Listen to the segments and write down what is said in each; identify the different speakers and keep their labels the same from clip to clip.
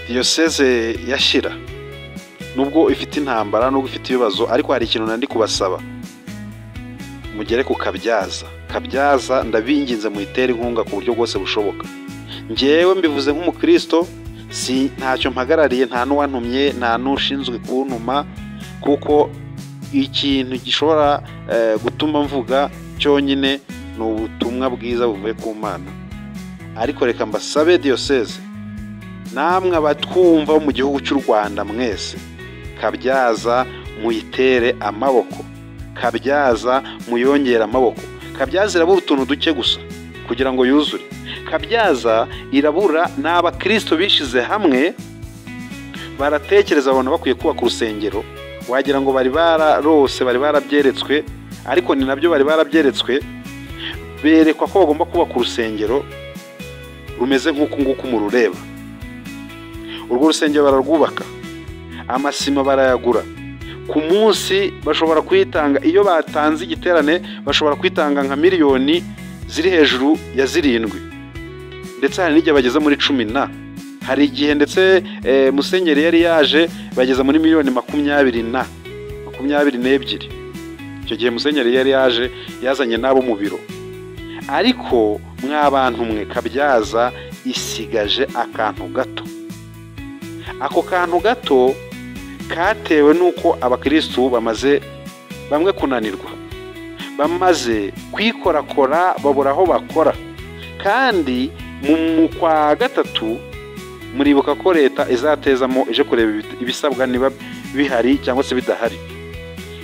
Speaker 1: Diyoseze ya Shyira nubwo ifite intambara, nubwo ifite ibibazo, ariko hari ikintu nandi kubasaba: mugere ku Kabyaza. Kabyaza ndabinginze, muyitere inkunga ku buryo bwose bushoboka. Ngewe mbivuze nk'umukristo, si ntacyo mpagarariye, nta n'uwantumye, nta n'ushinzwe kuntuma, kuko ikintu gishobora gutuma mvuga cyonyine ni ubutumwa bwiza buvuye ku Mana. Ariko reka mbasabe, diyoseze, namwe abatwumva mu gihugu cy'u Rwanda mwese, Kabyaza muyitere amaboko, Kabyaza muyongere amaboko. Kabyaza irabura utuntu duke gusa kugira ngo yuzure. Kabyaza irabura ni abakristo bishize hamwe, baratekereza, babona bakwiye kubaka urusengero. Wagira ngo bari bararose, bari barabyeretswe, ariko ni nabyo, bari barabyeretswe, berekwa ko bagomba kubaka urusengero rumeze nk'uku nguku murureba. Urwo rusengero bararwubaka, amasima barayagura. Ku munsi bashobora kuyitanga, iyo batanze igiterane bashobora kwitanga nka miliyoni ziri hejuru ya 7, ndetse hari n'igihe bageze muri 10 na. Hari igihe ndetse musenyeri yari yaje bageza muri miliyoni 20 na 22. Icyo gihe musenyeri yari yaje yazanye n'abo mu biro. Ariko mwa bantu mwe, Kabyaza isigaje akantu gato. Ako kantu gato katewe n'uko abakirisitu bamaze bamwe kunanirwa, bamaze kwikorakora, babura aho bakora. Kandi mu kwa gatatu muribuka ko leta izatezamo ije kureba ibisabwa niba bihari cyangwa se bidahari.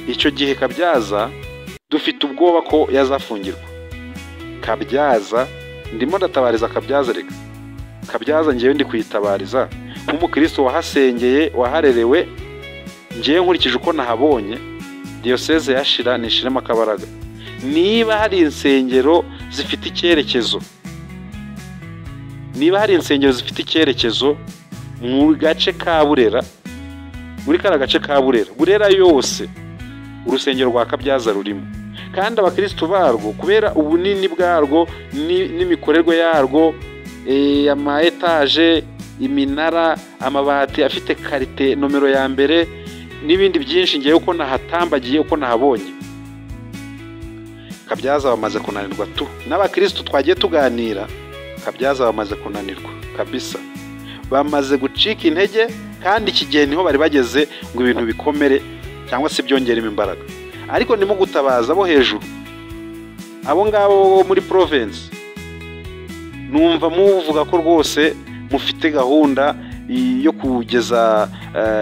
Speaker 1: Icyo gihe Kabyaza dufite ubwoba ko yazafungirwa. Kabyaza ndimo ndatabariza Kabyaza. Reka Kabyaza ngewe ndi kuyitabariza nk'umukristo wahasengeye, waharerewe. Ngewe nkurikije uko nahabonye, diyoseze ya Shyira nishiremo akabaraga. Niba hari insengero zifite icyerekezo, niba hari insengero zifite icyerekezo mu gace ka Burera, muri kariya gace ka Burera, Burera yose, urusengero rwa Kabyaza rurimo. Kandi abakirisitu barwo, kubera ubunini bwarwo n'imikorerwe yarwo, ama etaje, iminara, amabati afite qualité nomero ya mbere n'ibindi byinshi, ngewe uko nahatambagiye, uko nahabonye, Kabyaza bamaze kunanirwa tu. N'abakirisitu twagiye tuganira, Kabyaza bamaze kunanirwa kabisa, bamaze gucika intege. Kandi iki gihe niho bari bageze ngo ibintu bikomere cyangwa se byongeremo imbaraga. Ariko ndimo gutabaza abo hejuru, abo ngabo bo muri province. Numva muvuga ko rwose mufite gahunda yo kugeza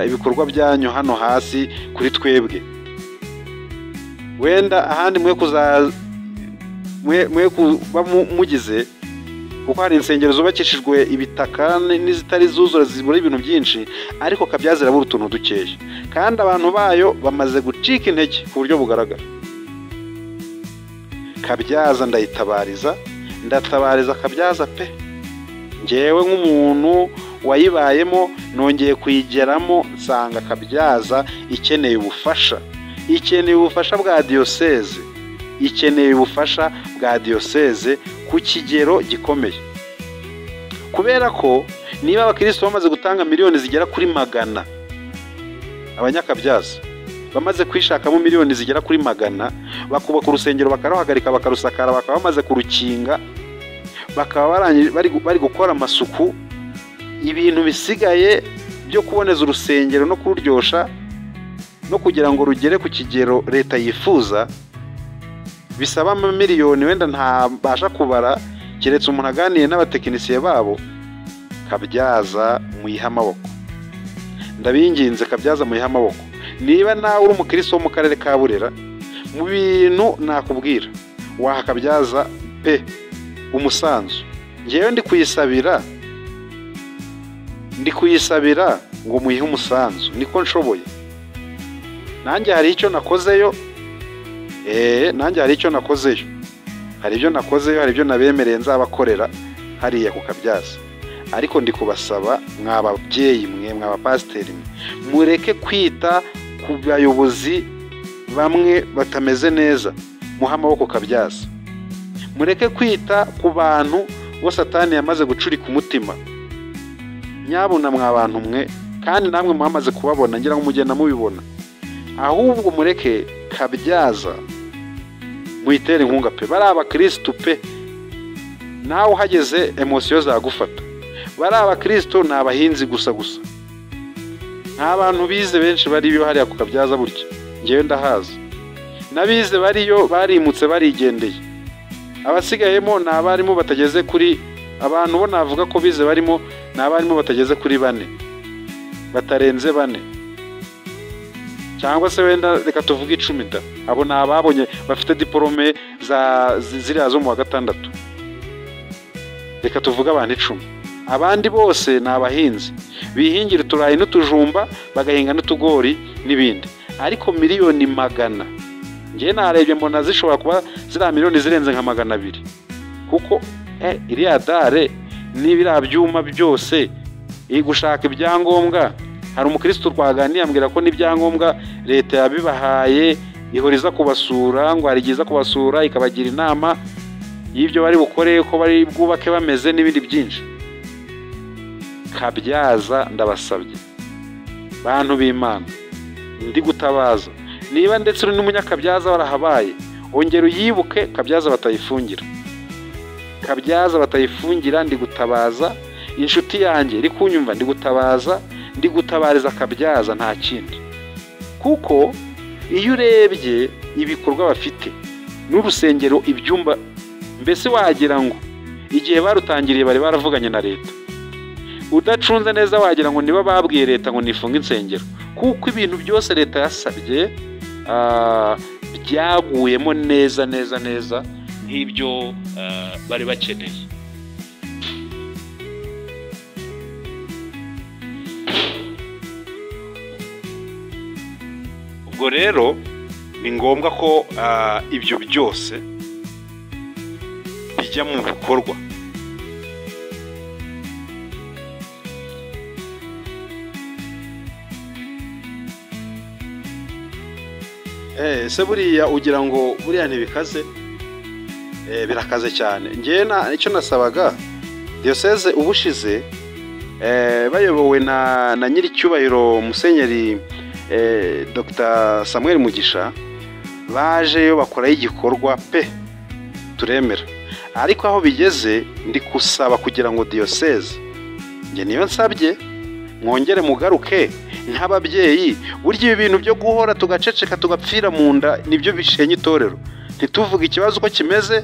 Speaker 1: ibikorwa byanyu hano hasi kuri twebwe. Wenda ahandi mwe kuza mwe kuba mugize, kuko hari insengero zubakishijwe ibitaka n'izitari zuzura, zibura ibintu byinshi. Ariko Kabyaza irabura utuntu dukeya, kandi abantu bayo bamaze gucika intege ku buryo bugaragara. Kabyaza ndayitabariza, ndatabariza Kabyaza pe. Ngewe nk'umuntu wayibayemo, nongeye kuyigeramo nsanga Kabyaza ikeneye ubufasha, ikeneye ubufasha bwa diyoseze, ikeneye ubufasha bwa diyoseze ku kigero gikomeye. Kubera ko niba abakirisitu bamaze gutanga miliyoni zigera kuri 100, abanyakabyaza bamaze kwishakamo miliyoni zigera kuri 100, bakubaka urusengero, bakaruhagarika, bakarusakara, bakaba bamaze kurukinga, bakaba bari gukora amasuku, ibintu bisigaye byo kuboneza urusengero no kururyosha no kugira ngo rugere ku kigero leta yifuza, bisaba amamiliyoni wenda ntabasha kubara keretse umuntu aganiye n'abatekinisiye babo. Kabyaza muyihe amaboko, ndabinginze. Kabyaza muyihe amaboko. Niba nawe uri umukristo wo mu karere ka Burera, mu bintu nakubwira, waha Kabyaza pe umusanzu. Ngewe ndi kuyisabira, ndi kuyisabira ngo muyihe umusanzu, niko nshoboye. Nanjye hari icyo nakozeyo, nanjye hari icyo nakozeyo, hari ibyo nakozeyo, hari ibyo nabemereye nzabakorera hariya ku Kabyaza. Ariko ndi kubasaba, mwa babyeyi mwe, mwa bapasiteri mwe, mureke kwita ku bayobozi bamwe batameze neza, muhe amaboko Kabyaza. Mureke kwita ku bantu bo Satani yamaze gucurika umutima. Nyabuna mwa bantu mwe, kandi namwe mwamaze kubabona, ngira ngo mugenda mubibona. Ahubwo mureke Kabyaza muyitere inkunga pe, bari abakristo pe. Nawe uhageze emosiyo zagufata. Bari abakristo ni abahinzi gusa gusa, nta bantu bize benshi bariyo hariya ku Kabyaza burya, ngewe ndahazi. N'abize bariyo barimutse barigendeye, abasigayemo ni abarimu batageze kuri, abantu bo navuga ko bize barimo ni abarimu batageze kuri 4, batarenze 4, cyangwa se wenda reka tuvuge 10 da. Abo ni ababonye bafite diplome za ziriya zo mu wa 6, reka tuvuge abantu 10. Abandi bose ni abahinzi bihingira uturayi n'utujumba, bagahinga n'utugori n'ibindi. Ariko miliyoni 100 ngewe narebye mbona zishobora kuba ziriya miliyoni zirenze nka 200, kuko iriya dare n'ibiriya byuma byose gushaka ibyangombwa. Hari umukristo twaganiriye ambwira ko n'ibyangombwa leta yabibahaye, ihora iza kubasura, ngo hari igihe iza kubasura ikabagira inama y'ibyo bari bukore, ko bari bwubake bameze n'ibindi byinshi. Kabyaza ndabasabye bantu b'Imana, ndi gutabaza. Niba ndetse uri n'umunyakabyaza warahabaye, ongera uyibuke Kabyaza batayifungira. Kabyaza batayifungira, ndi gutabaza. Inshuti yanjye iri kunyumva, ndi gutabaza, ndi gutabariza Kabyaza, nta kindi. Kuko iyo urebye ibikorwa bafite n'urusengero, ibyumba, mbese wagira ngo igihe barutangiriye bari baravuganye na leta. Udacunze neza wagira ngo niba babwiye leta ngo nifunge insengero, kuko ibintu byose leta yasabye byaguyemo neza neza neza nk'ibyo bari bakeneye. Ubwo rero ni ngombwa ko ibyo byose bijya mu bikorwa. Ese buriya ugira ngo buriya ntibikaze? Birakaze cyane. Ngewe icyo nasabaga diyoseze ubushize, bayobowe na nyiricyubahiro Musenyeri Dr Samuel Mugisha, bajeyo bakorayo igikorwa pe, turemera. Ariko aho bigeze ndi kusaba kugira ngo diyoseze, nge niyo nsabye, mwongere mugaruke nk'ababyeyi. Burya ibi bintu byo guhora tugaceceka tugapfira mu nda nibyo bishenye itorero. Ntituvuge ikibazo uko kimeze.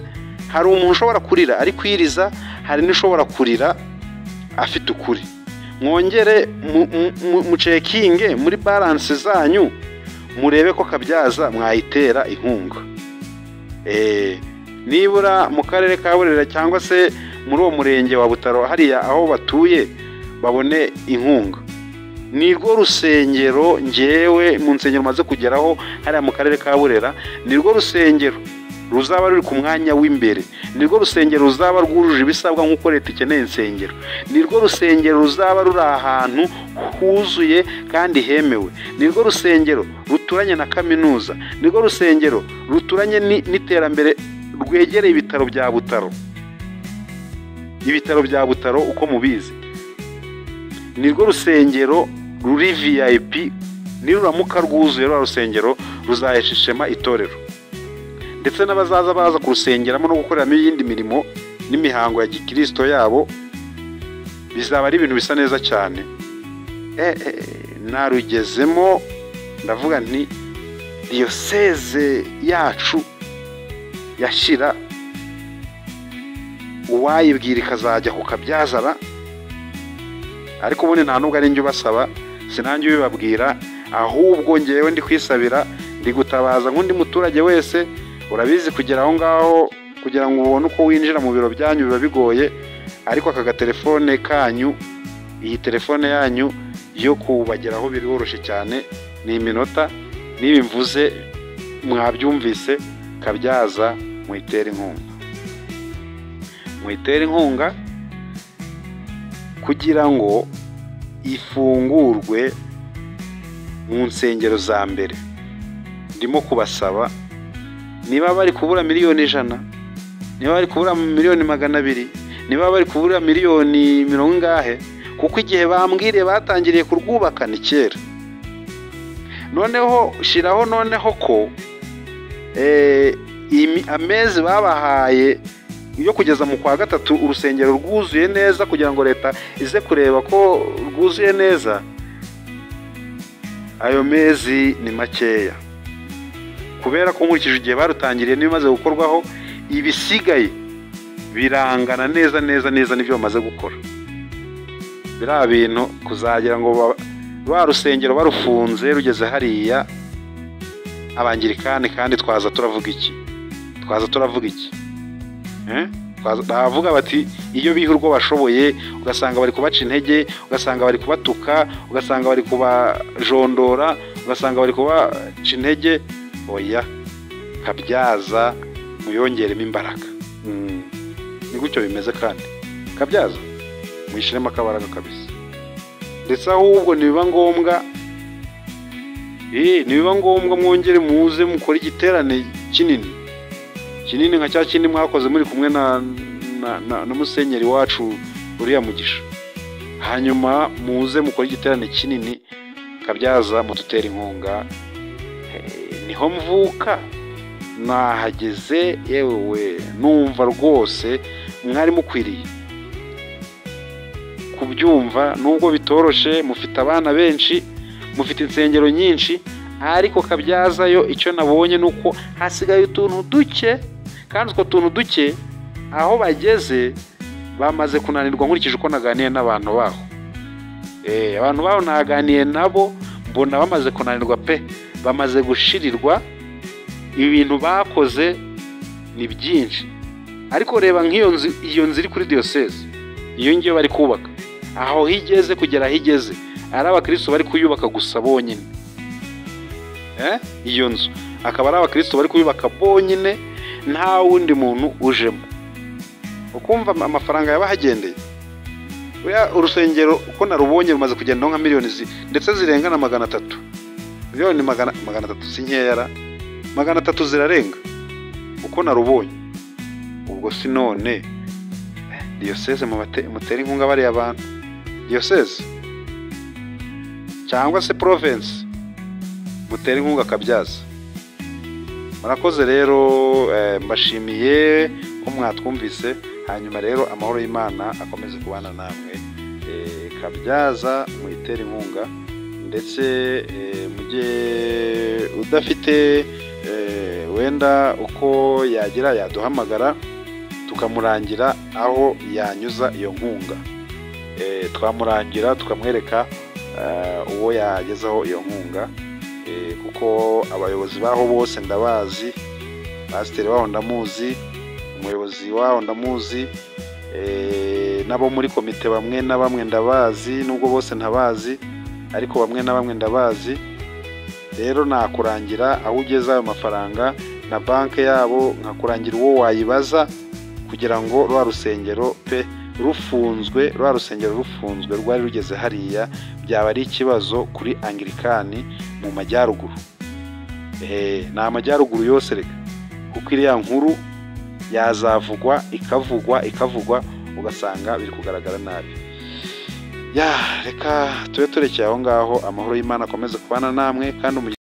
Speaker 1: Hari umuntu ushobora kurira ari kwiriza, hari n'ushobora kurira afite ukuri. Mwongere mucekinge muri balance zanyu, murebe ko Kabyaza mwayitera inkunga. Nibura mu karere ka Burera cyangwa se muri uwo murenge wa Butaro hariya aho batuye babone inkunga. Nirwo rusengero ngewe mu nsengero maze kugeraho hariya mu karere ka Burera, nirwo rusengero ruzaba ruri ku mwanya w'imbere, nirwo rusengero ruzaba rwujuje ibisabwa nk'uko leta ikeneye insengero, nirwo rusengero ruzaba ruri ahantu huzuye kandi hemewe, nirwo rusengero ruturanye na kaminuza, nirwo rusengero ruturanye n'iterambere, rwegereye ibitaro bya Butaro. Ibitaro bya Butaro uko mubizi, nirwo rusengero ruri VIP. Niruramuka rwuzuye rwa rusengero ruzahesha ishema itorero, ndetse n'abazaza baza kurusengeramo no gukoreramo iyindi mirimo n'imihango ya gikristo yabo, bizaba ari ibintu bisa neza cyane. Narugezemo ndavuga nti diyoseze yacu yashira, uwayibwira ikazajya ku Kabyazara. Ariko ubundi nta nubwo ari njye ubasaba, sinanjye ubibabwira, ahubwo ngewe ndi kwisabira, ndi gutabaza nk'undi muturage wese. Urabizi kugera aho ngaho kugira ngo ubone uko winjira mu biro byanyu biba bigoye, ariko aka gatelefone kanyu, iyi telefone yanyu yo kubageraho biroroshye cyane, ni iminota. Niba mvuze mwabyumvise, Kabyaza muyitere inkunga, muyitere inkunga kugira ngo ifungurwe mu nsengero za mbere. Ndimo kubasaba, niba bari kubura miliyoni 100, niba bari kubura miliyoni 200, niba bari kubura miliyoni 50, Kuko igihe bambwiriye batangiriye kurwubaka ni kera. Noneho shiraho noneho ko amezi babahaye yo kugeza mu kwa gatatu urusengero rwuzuye neza, kugira ngo leta ize kureba ko rwuzuye neza. Ayo mezi ni makeya, kubera ko nkurikije igihe barutangiriye n'ibimaze gukorwaho, ibisigaye birangana neza neza neza n'ibyo bamaze gukora. Biriya bintu kuzagira ngo rwa rusengero barufunze rugeze hariya, abangirikani kandi twaza turavuga iki? Twaza turavuga iki? Bavuga bati iyo biha urwo bashoboye, ugasanga bari kubaca intege, ugasanga bari kubatuka, ugasanga bari kubajondora, ugasanga bari kubaca intege. Oya, Kabyaza muyongeremo imbaraga. Ni gutyo bimeze. Kandi Kabyaza muyishyiremo akabaraga kabisa. Ndetse ahubwo nibiba ngombwa, nibiba ngombwa mwongere muze mukore igiterane kinini kinini nka cya kindi mwakoze muri kumwe na musenyeri wacu uriya Mugisha. Hanyuma muze mukore igiterane kinini, Kabyaza mudutera inkunga. Niho mvuka, nahageze, yewe numva rwose mwari mukwiriye kubyumva. Nubwo bitoroshe, mufite abana benshi, mufite insengero nyinshi, ariko Kabyaza yo icyo nabonye nuko hasigaye utuntu duke, kandi utwo tuntu duke aho bageze bamaze kunanirwa. Nkurikije uko naganiye n'abantu baho, abantu baho naganiye nabo mbona bamaze kunanirwa pe, bamaze gushirirwa. Ibintu bakoze ni byinshi, ariko reba nk'iyo nzu, iyo nzu iri kuri diyoseze, iyo ngiyo bari kubaka, aho higeze kugera higeze ari abakristo bari kuyubaka gusa bonyine. Iyo nzu akaba ari abakristo bari kuyubaka bonyine, nta wundi muntu ujemo. Ukumva amafaranga yabahagendeye. Urusengero uko narubonye rumaze kugendaho nka miliyoni ndetse zirenga na 300 miliyoni, 300 si nkeya, 300 zirarenga uko narubonye. Ubwo si none diyoseze mutera inkunga bariya abantu, diyoseze cyangwa se province mutera inkunga Kabyaza. Murakoze rero, mbashimiye ko mwatwumvise. Hanyuma rero amahoro y'Imana akomeze kubana namwe. Kabyaza muyitere inkunga, ndetse mujye udafite wenda uko yagira yaduhamagara tukamurangira aho yanyuza iyo nkunga. Twamurangira tukamwereka uwo yagezaho iyo nkunga, kuko abayobozi baho bose ndabazi, pasiteri waho ndamuzi, umuyobozi waho ndamuzi, nabo muri komite bamwe na bamwe ndabazi, nubwo bose ntabazi ariko bamwe na bamwe ndabazi. Rero nakurangira aho ugeze ayo mafaranga na banki yabo, nkakurangira uwo wayibaza kugira ngo rwa rusengero pe rufunzwe, rwa rusengero rufunzwe rwari rugeze hariya, byaba ari ikibazo kuri Anglikani mu majyaruguru. Ni amajyaruguru yose reka, kuko iriya nkuru yazavugwa ikavugwa ikavugwa, ugasanga biri kugaragara nabi. Ya reka tube turekeye aho ngaho. Amahoro y'Imana akomeze kubana namwe kandi